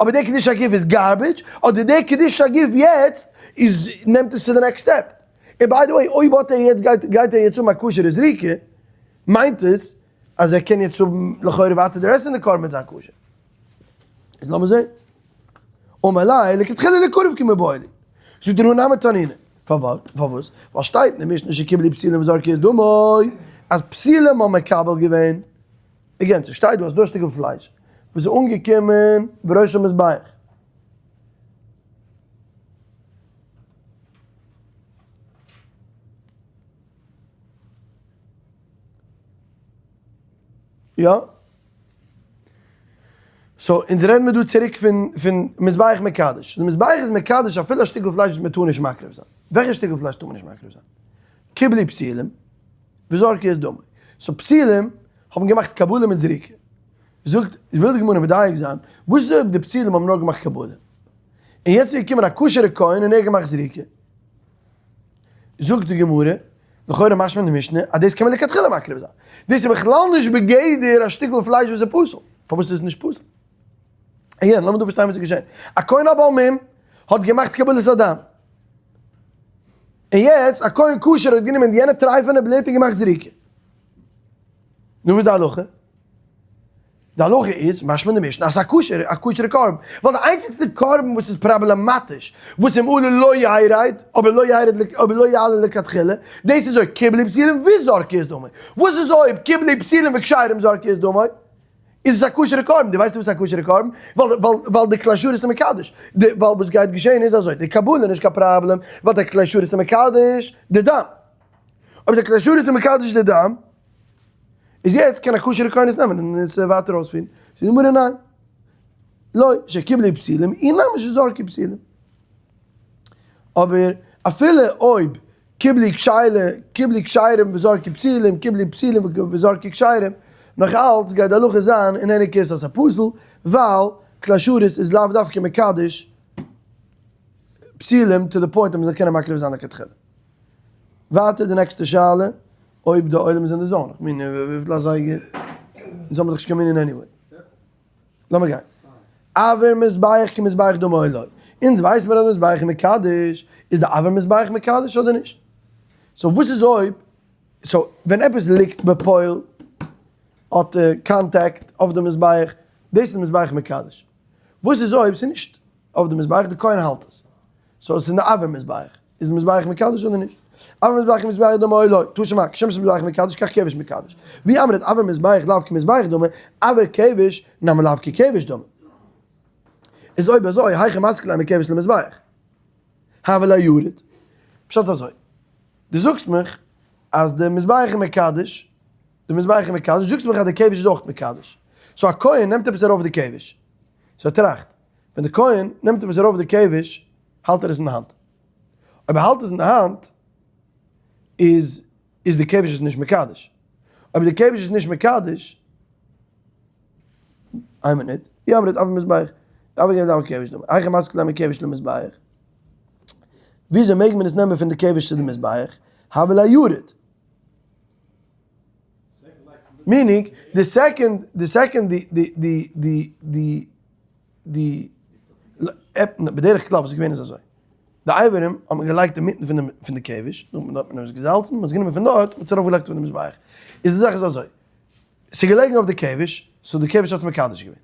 אבער דער קידוש הגוף איז garbage, אדער דער קידוש הגוף יעצט איז נעמט עס צו די next step. און by the way אויב האט ער יעצט גייט גייט ער יעצט האבן א כשר'ע זריקה, מיינט עס אז ער קען יעצט האבן לכאורה ווייטער די רעסט פון די קרבן מיט זיין כשר. איז לאמיר זעהן. אמר ליה לכתחילה ליקרב קמיבעיא לי. זאגט דער הא נמי תנינא. פארוואס? ווייל שטייט אין די משנה שקיבלו פסולים וזרקו את דמו, אז פסולים האבן מקבל געווען. again, ס'שטייט דא אז דא א שטיקל פלייש וואס איז אנגעקומען בראש המזבח. יא. so אונז רעדן מיר דא צוריק פון פון מזבח מקדש. די מזבח איז מקדש אפילו א שטיקל פלייש וואס מען טאר נישט מקריב זיין. וועלכע שטיקל פלייש טאר מען נישט מקריב זיין? קיבלו פסולים וזרקו את דמו. so פסולים האבן געמאכט קבלה מיט זריקה. זאגט, וויל די גמרא מדייק זיין, וואס איז אויב די פסולים האבן נאר געמאכט קבלה? און יעצט איז געקומען א כשר'ע כהן און ער האט געמאכט זריקה. זאגט די גמרא, לכאורה משמע אין די משנה, אז דאס קען מען לכתחילה מקריב זיין. דאס איז בכלל נישט בגדר א שטיקל פלייש וואס איז פסול. פארוואס איז עס נישט פסול? again, לאמיר דא פארשטיין וואס איז געשען. א כהן א בעל מום האט געמאכט קבלת הדם. און יעצט א כהן כשר האט גענומען יענע טרייפענע בלוט און געמאכט זריקה. נו וואס איז די הלכה? די הלכה איז, משמע אין די משנה, אז ס'איז א כשר, א כשר'ע קרבן. ווייל די איינציגסטע קרבן וואס איז פראבלעמאטיש, וואס אם עלה לא ירד, אבער לא ירד אבער לא יעלה לכתחילה, דאס איז אויב קיבלו פסולים וזרקו את דמו. וואס איז אויב קיבלו פסולים וכשרים זרקו את דמו? איז עס א כשר'ע קרבן. דו ווייסט וואס איז א כשר'ע קרבן? ווייל ווייל ווייל די כלי שרת איז מקדש. די ווייל וואס גייט געשען איז אזוי, די קבלה איז נישט קיין פראבלעם, ווייל די כלי שרת איז מקדש די דם. אויב די כלי שרת איז מקדש די דם, איז יעצט קען א כשר'ע כהן עס נעמען און עס ווייטער אויספירן. זאגט די גמרא ניין. לא, שקיבלו פסולים, אי נמי שזרקו פסולים. אבער אפילו אויב קיבלו כשרים, קיבלו כשרים וזרקו פסולים, קיבלו פסולים וזרקו כשרים, נאך אלץ גייט די הלכה זיין אין any case אז ס'איז פסול, ווייל כלי שרת איז לאו דווקא מקדש פסולים to the point אז מ'זאל קענען מקריב זיין לכתחילה. ווייטער די נעקסטע שאלה, אויב די עולם איז אין די zone, איך מיין וויפיל אזייגער, אונז האבן דאך נישט קיין מנין anyway. לאמיר גיין. אויר מזבח כמזבח דמי או לא. אונז ווייס מיר אז מזבח איז מקדש, איז די אויר מזבח מקדש אדער נישט? so וואס איז אויב, so ווען עפעס ליגט בפועל האט contact אויף די מזבח, דאס איז די מזבח מקדש. וואס איז אויב ס'איז נישט אויף די מזבח, די כהן האלט עס. so עס איז אין די אויר מזבח. איז מזבח מקדש אדער נישט? אויר מזבח כמזבח דמי או לא, תא שמע, כשם שמזבח מקדש כך כבש מקדש. ואי אמרת אויר מזבח לאו כמזבח דמי, אויר כבש נמי לאו ככבש דמי. איז אויב אזוי, היכי מסקא ליה מכבש למזבח? הוה ליה יורד. פשט אזוי, דו זאגסט מיך אז די מזבח איז מקדש, די מזבח איז מקדש, זאגסט מיך אז די כבש איז אויך מקדש. so א כהן נעמט עפעס ארויף די כבש. so טראכט, ווען די כהן נעמט עפעס ארויף די כבש, האלט ער עס אין די האנט. אויב ער האלט עס אין די האנט, איז איז די כבש עס נישט מקדש. אויב די כבש איז נישט מקדש, איין מינוט, אי אמרת אויר מזבח, אויר געבן אויר כבש דמי, היכי מסקא ליה מכבש למזבח. וויאזוי מעג מען עס נעמען פון די כבש צו די מזבח? הוה ליה יורד. meaning, די second, די second די די די די די די בדרך כלל וואס איז געווען איז אזוי, די אברים האט מען געלייגט אינמיטן פון די פון די כבש, נאכדעם האט מען עס געזאלצן, מען האט עס גענומען פון דארט, מען האט עס ארויף געלייגט אויף די מזבח, איז די זאך איז אזוי, ס'איז געלעגן אויף די כבש, so די כבש האט עס מקדש געווען.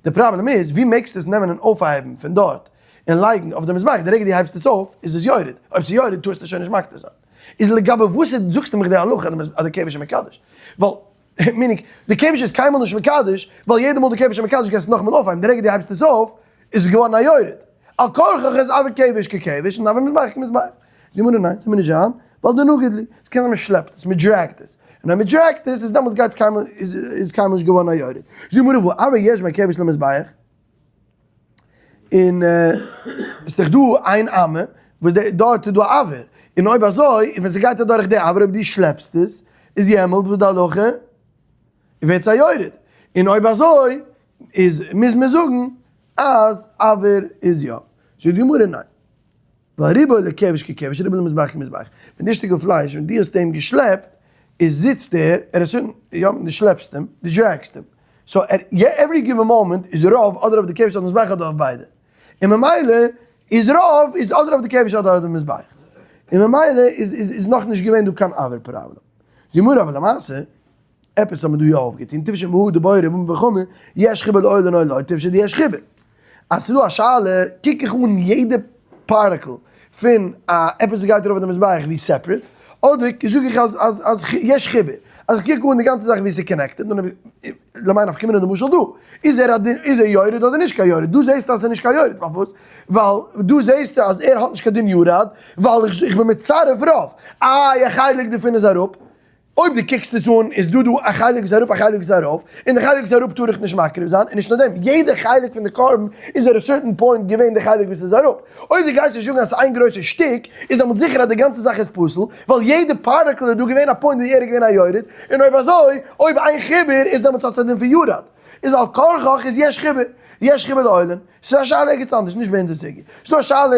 די פראבלעם איז, ווי מעגסטו עס נעמען און אויפהייבן פון דארט און לייגן אויף די מזבח, די רגע דו הייבסט עס אויף איז עס יורד, אויב ס'איז יורד טארסטו עס שוין נישט מקטיר זיין. איז לגבי וואס זאגסטו מיך די הלכה אז די כבש איז מקדש? ווייל meaning, די כבש איז קיינמאל נישט מקדש, ווייל יעדע מאל די כבש איז מקדש גייסטו עס נאכאמאל אויפהייבן, די רגע דו הייבסט עס אויף איז עס געווארן א יורד. על כרחך איז אויר כבש ככבש און אויר מזבח כמזבח. זאגט די גמרא ניין, ס'מוז נישט זיין, ווייל דנגיד ליה, ס'קען זיין מ'שלעפט עס, מ'דרעגט עס, און אויב מ'דרעגט עס איז דעמאלטס גייט עס קיינמאל, איז קיינמאל נישט געווארן א יורד. זאגט די גמרא והא אויר יש בין כבש למזבח, און ס'איז דאך דא איין אמה וואס דארט איז דא א אויר, און אויב אזוי, און ווען ס'גייט אדורך די אויר אויב דו שלעפסט עס, איז יעמאלט וואס די הלכה? ווערט עס א יורד, און אויב אזוי איז מוז מען זאגן אז אויר איז יא. זאגט די גמרא ניין. ווייל רובו לכבש ככבש רובו למזבח כמזבח. ווען די שטיקל פלייש ווען דו האסט אים געשלעפט איז זיצט ער, ער איז שוין, יא, דו שלעפסט אים, דו drag סט אים. so ער, every given moment איז רוב אדער אויף די כבש אדער מזבח אדער אויף ביידע. און ממילא איז רוב איז אדער אויף די כבש אדער אויף די מזבח. און ממילא איז איז איז נאכנישט געווען דא קיין אויר פראבלעם. די גמרא אבער למעשה. עפעס האט מען דא יא אויפגעטון, תפשט מהא דבעי ר' אבא בר חמא, יש חיבור לעולין או לא, תפשט דיש חיבור. אז ס'איז דא א שאלה, קוק איך אן יעדע particle פון א עפעס וואס גייט ארויף אויף די מזבח ווי separate, אדער זאג איך אז אז אז יש חיבור, אז איך קוק אן די גאנצע זאך ווי ס'איז connected, למאי נפקא מינה די משל דא, איז ער א איז ער יורד אדער נישט קיין יורד, דא זעסטו אז ס'איז נישט קיין יורד, פארוואס? ווייל דא זעסטו אז ער האט נישט קיין דין ירד, ווייל איך בין מצרף רוב, איי א חלק דערפון איז אראפ, אויב דו קוקסט עס אן איז דא דא א חלק וואס איז אראפ א חלק וואס איז ארויף, און די חלק וואס איז אראפ טאר איך נישט מקריב זיין, און נישט נאר דעם, יעדע חלק פון די קרבן איז at a certain point געווען די חלק וואס איז אראפ. אויב דו גייסט נישט זאגן אז עס איז איין גרויסע שטיק, איז דעמאלט זיכער אז די גאנצע זאך איז פסול, ווייל יעדע particle איז דא געווען א point ווי ער איז געווען א יורד, און אויב אזוי, אויב אין חיבור איז דעמאלטס האט עס א דין פון ירד. איז על כרחך איז יש חיבור, יש חיבור לעולין. ס'איז א שאלה ערגעץ אנדערש, נישט ביי אונזער סוגיא. ס'איז דא א שאלה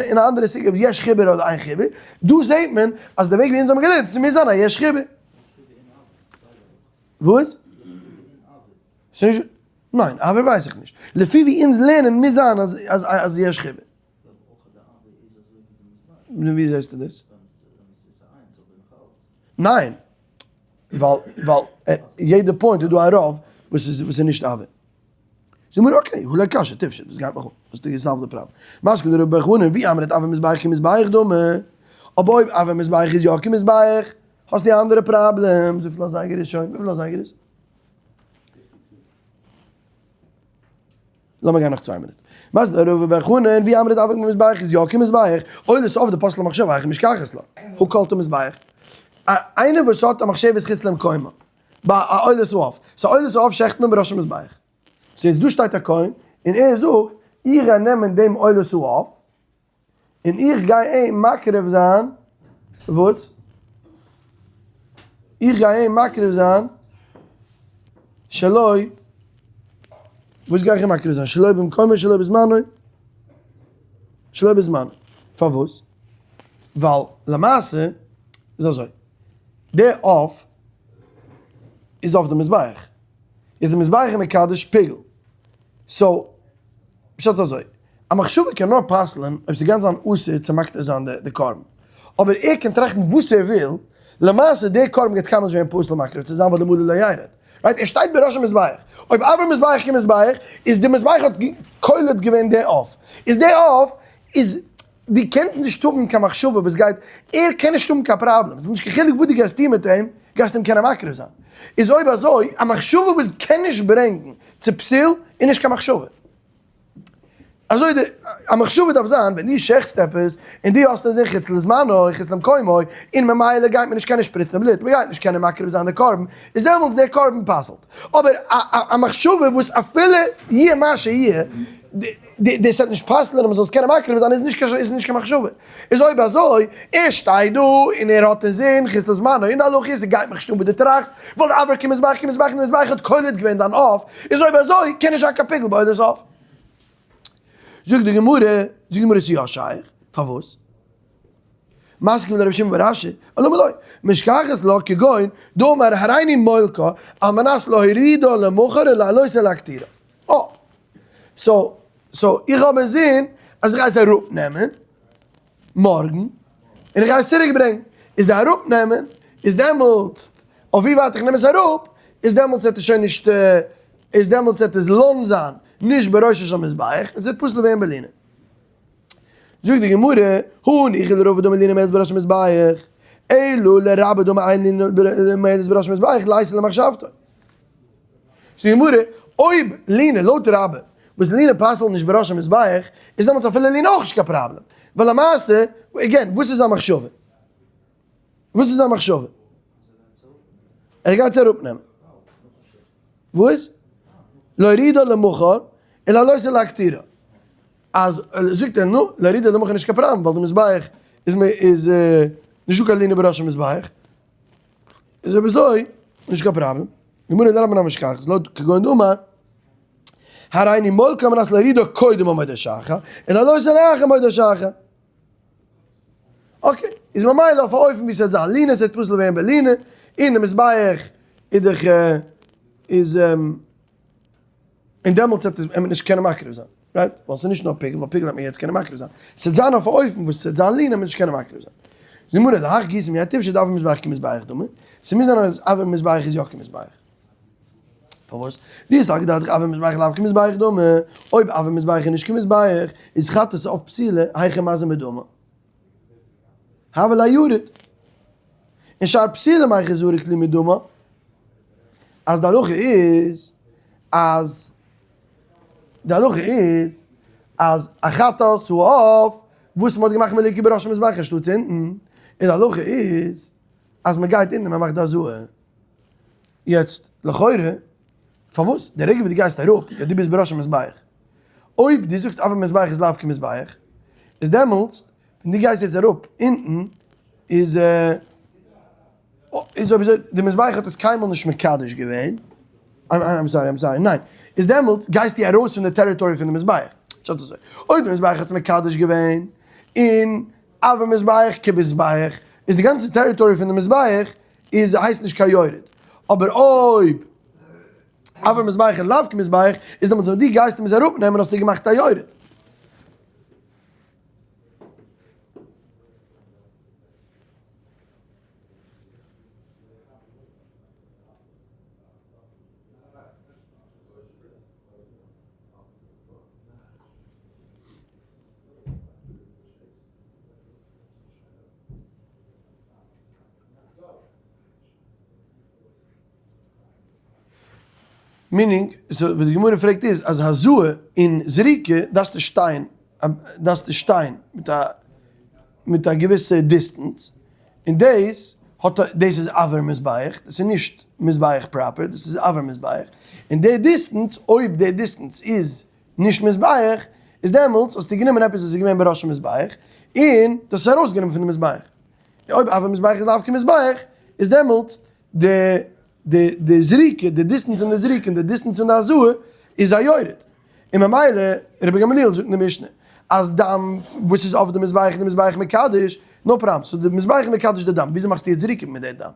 אין א אנדערע סוגיא אויב יש חיבור אדער אין חיבור. דא זעט מען אז די וועג ווי אונז האבן געלערנט, ס'מוז זיין א יש חיבור. וואס? ס'איז נישט, ניין, אבער ווייס איך נישט. לפי ווי אונז לערנען מוז זיין אז אז יש חיבור. נו ווי זעסטו דאס? ניין, ווייל ווייל יעדע point איז דא א רוב וואס איז וואס איז נישט אויר. זאג מיר okay, הא לא קשיא, תפשוט, דאס גייט מיך אן, האסטו גע solve ט די פראבלעם. מתקיף לה רבא בר חנן, ואי אמרת אויר מזבח כמזבח דמי, אבער אויב אויר מזבח איז יא כמזבח, האסטו א אנדערע פראבלעם, וויפיל אזייגער איז שוין, וויפיל אזייגער איז? לאמיר גיין נאך 2 מינוט. מתקיף לה רבא בר חנן, ואי אמרת אויר מזבח איז יא כמזבח, עולת עוף דפסלה למחשבה, היכי משכחת לה, הא קלטה מזבח. איינער וואס האט א מחשבת חוץ למקומה, ביי א עולת העוף, so עולת העוף שעכט מען בראש המזבח. so יעצט דא שטייט א כהן און ער זאגט, איך גיי נעמען דעם עולת העוף און איך גיי אים מקריב זיין, וואס? איך גיי אים מקריב זיין שלא, וואס גיי איך אים מקריב זיין? שלא במקומו שלא בזמנו, שלא בזמנו. פארוואס? ווייל למעשה איז אזוי, די עוף איז אויף די מזבח, איז די מזבח מקדש פיגול, so פשט אזוי, א מחשבה קען נאר פסל'ען אויב ס'גייט זיין אסור צו מקטיר זיין די קרבן, אבער ער קען טראכטן וואס ער וויל, למעשה די קרבן גייט קיינמאל נישט ווערן פסול מקריב צו זיין ווייל די מלא לא ירד, right? ער שטייט בראש המזבח, אויב אויר מזבח כמזבח, איז די מזבח האט קולט געווען די עוף, איז די עוף איז דו קענסט נישט האבן קיין מחשבה וואס גייט, ער קען נישט האבן קיין פראבלעם, ס'איז נישט קיין חילוק וואס דו גייסט טון מיט אים, גייסט אים קענען מקריב זיין. איז אויב אזוי, א מחשבה וואס קען נישט ברענגן צו פסול, איז נישט קיין מחשבה. אזוי די, א מחשבה דארף זיין, ווען דו שעכטסט עפעס, און דו האסט אין זין חוץ לזמנו, חוץ למקומו, און ממילא גייט מען נישט קענען שפריצן בלוט, מען גייט נישט קענען מקריב זיין די קרבן, איז דעמאלטס דער קרבן פסל'ט. אבער א מחשבה וואס אפילו יהיה מה שיהיה, דאס וועט נישט פסל'ען אז מ'זאל עס קענען מקריב זיין איז נישט קיין איז נישט קיין מחשבה. איז אויב אזוי, ער שטייט דא און ער האט אינזין חוץ לזמנו, און די הלכה איז ס'גייט מיך נישט אן וואס דו טראכסט, ווייל די אויר כמזבח כמזבח און די מזבח האט קולט געווען דיין עוף, איז אויב אזוי קען נישט זיין קיין פיגול ביי עולת עוף. זאגט די גמרא, זאגט די גמרא ס'איז יא שייך, פארוואס? מתקיף לה רבי שמעון בר אשי, אלא אמר לא, משכחת לה כגון דאמר הריני מולקה על מנת להורידה למחר ולהעלותה להקטירה. אה. so, so איך האב אינזין אז איך גיי עס אראפ נעמען מארגן, און איך גיי עס צוריק ברענגען. איז די אראפ נעמען איז דעמאלטס, אויף ווי ווייט איך נעם עס אראפ, איז דעמאלטס וועט עס שוין נישט, איז דעמאלטס וועט עס לן זיין נישט בראשו של מזבח, עס וועט פסול ווערן בלינה. זאגט די גמרא, הניחא לרבא דאמר לינה עומדת בראש המזבח, אלא לרבה דאמר אין לינה עומדת בראש המזבח, ליתא למחשבתו. זאגט די גמרא, אויב לינה לויט רבה, וואס לינה פסל'ט נישט בראש המזבח, איז דעמאלטס אפילו לינה אויך נישט קיין פראבלעם. ווייל למעשה, again, וואס איז זיין מחשבה? וואס איז זיין מחשבה? ער גייט עס אראפנעמען. וואס? להורידה למחר, ולהעלותה להקטירה. אז זאגט ער נו, להורידה למחר נישט קיין פראבלעם, ווייל די מזבח איז איז נישטא קיין לינה בראש המזבח. איז אויב אזוי נישט קיין פראבלעם. גמרא דרבנן משכחת לה כגון דאמר הריני מולקה על מנת להורידה קודם עמוד השחר ולהעלותה לאחר עמוד השחר. okay, איז ממילא אויף א אופן ווי ס'וועט זיין לינה, ס'וועט פסול ווערן בלינה, און די מזבח איז דאך איז און דעמאלטס וועט מען נישט קענען מקריב זיין, right? ווייל ס'איז נישט נאר פיגול, ווייל פיגול וועט מען יעצט קענען מקריב זיין. ס'וועט זיין אויף א אופן וואס ס'וועט זיין לינה וועט מען נישט קענען מקריב זיין. זאגט די גמרא, להך גיסא מיהא תיפשי דאויר מזבח כמזבח דמי, ס'מוז זיין אז אויר מזבח איז יא כמזבח. פארוואס? דו האסט געדארפט אויר מזבח לאו כמזבח דמי, אויב אויר מזבח איז נישט כמזבח, איז חטאת עוף פסולה, היכי מזי מדמא. הוה ליה יורד. און שאר פסולים היכי זריק ליה מדמא. אז די הלכה איז אז די הלכה איז אז א חטאת העוף וואס מ'האט געמאכט מליקה בראש המזבח אנשטאטס אונטן, און די הלכה איז אז מ'גייט אונטן און מ'מאכט די הזאה. יעצט לכאורה פארוואס די רגע וואס דו גייסט אראפ, יא דו ביסט בראש המזבח, אויב דו זאגסט אויר מזבח איז לאו כמזבח, איז דעמאלטס ווען דו גייסט יעצט אראפ אונטן איז איז אויב אזוי די מזבח האט עס קיינמאל נישט מקדש געווען, I'm sorry I'm sorry ניין, איז דעמאלטס גייסטו ארויס פון די territory פון די מזבח, פשט אזוי, אויב די מזבח האט עס מקדש געווען און אויר מזבח כמזבח איז די גאנצע territory פון די מזבח איז הייסט נישט קיין יורד, אבער אויב אויר מזבח און לאו כמזבח איז דעמאלטס ווען דו גייסט אים עס אראפ נעמען האסטו געמאכט א יורד. Meaning, so וואס די גמרא פרעגט איז אז הזאה און זריקה דארפסטו שטיין, דארפסטו שטיין מיט א מיט א געוויסע distance, און דאס האט דאס איז אויר מזבח, דאס איז נישט מזבח proper, דאס איז אויר מזבח, און די distance, אויב די distance איז נישט מזבח, איז דעמאלטס האסטו גענומען עפעס וואס איז געווען בראש המזבח, און דאס איז ארויסגענומען פון די מזבח. אויב אויר מזבח איז לאו כמזבח, איז דעמאלטס די די די זריקה, די distance פון די זריקה און די distance פון די הזאה איז א יורד. און ממילא, רבי גמליאל זאגט אין די משנה, אז דם וואס איז אויף די מזבח איז די מזבח מקדש, no problem, so די מזבח איז מקדש די דם, וויאזוי מאכסטו יעצט זריקה מיט די דם?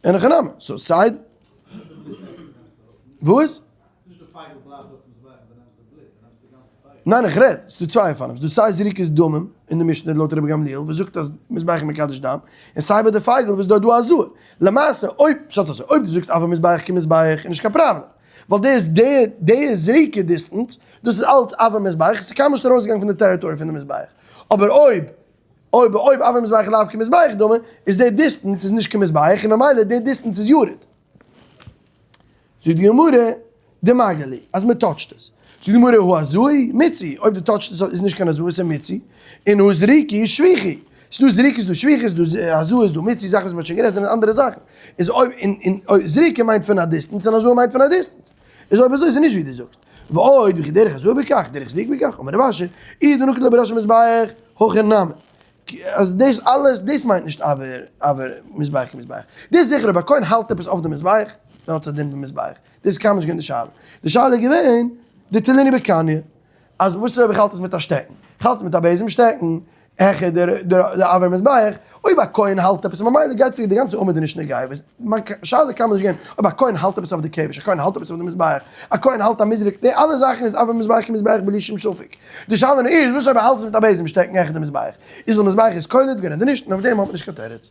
אין הכי נמי, so סיי וואס? ניין איך רעד, ס'דא צוויי אופנים, ס'דא סיי זריקת דמים אין די משנה לויט רבי גמליאל וואס זאגט אז מזבח מקדש דם, און סיי ביי די פייגל וואס דא איז דא הזאה. למעשה אויב, פשט אזוי, אויב דו זאגסט אויר מזבח כמזבח איז נישט קיין פראבלעם, ווייל דאס די די זריקה distance דאס איז אלץ אויר מזבח, ס'איז קיינמאל נישט ארויסגעגאנגען פון די territory פון די מזבח. אבער אויב אויב אויב אויר מזבח לאו כמזבח דמי, איז די distance איז נישט כמזבח און ממילא די distance איז יורד. זאגט די גמרא, דמגע ליה, אז מען touch ט עס. זאגט די גמרא, הא הזאה מיצוי, אויב דו touch ט עס איז נישט קיין הזאה עס איז מיצוי, און הא זריקה איז שפיכי. ס'איז דא זריקה ס'איז דא שפיכי, ס'איז דא הזאה איז דא מיצוי, זאכן וואס מען האט שוין גערעדט זענען אנדערע זאכן. איז אויב און און אויב זריקה מיינט פון א distance און הזאה מיינט פון א distance. איז אויב אזוי איז נישט ווי דו זאגסט. ועוד וכי דרך הזאה בכך, דרך זריקה בכך, אמר רב אשי, אי דנקט ליה בראש המזבח, הכי נמי. אז דאס אלעס, דאס מיינט נישט אויר אויר מזבח כמזבח. דאס איז זיכער אויב א כהן האלט עפעס אויף די מזבח, דאן האט עס א דין פון מזבח. דאס איז קיינמאל נישט געווען די שאלה. די שאלה איז געווען דתלינהו בקניא. אז וואס איז אויב איך האלט עס מיט א שטעקן? איך האלט עס מיט א בעזעם שטעקן העכער די אויר מזבח. אויב א כהן האלט עפעס, ממילא גייט צוריק די גאנצע עמוד איז נישט נוגע. מיין שאלה איז קיינמאל נישט געווען אויב א כהן האלט עפעס אויף די כבש, א כהן האלט עפעס אויף די מזבח, א כהן האלט א מזרק, די אלע זאכן איז אויר מזבח כמזבח בלי שום ספק. די שאלה איז וואס אויב ער האלט עס מיט א בעזעם שטעקן העכער די מזבח, איז די מזבח איז קולט געווען אדער נישט, און אויף דעם האט מען נישט קיין תירוץ.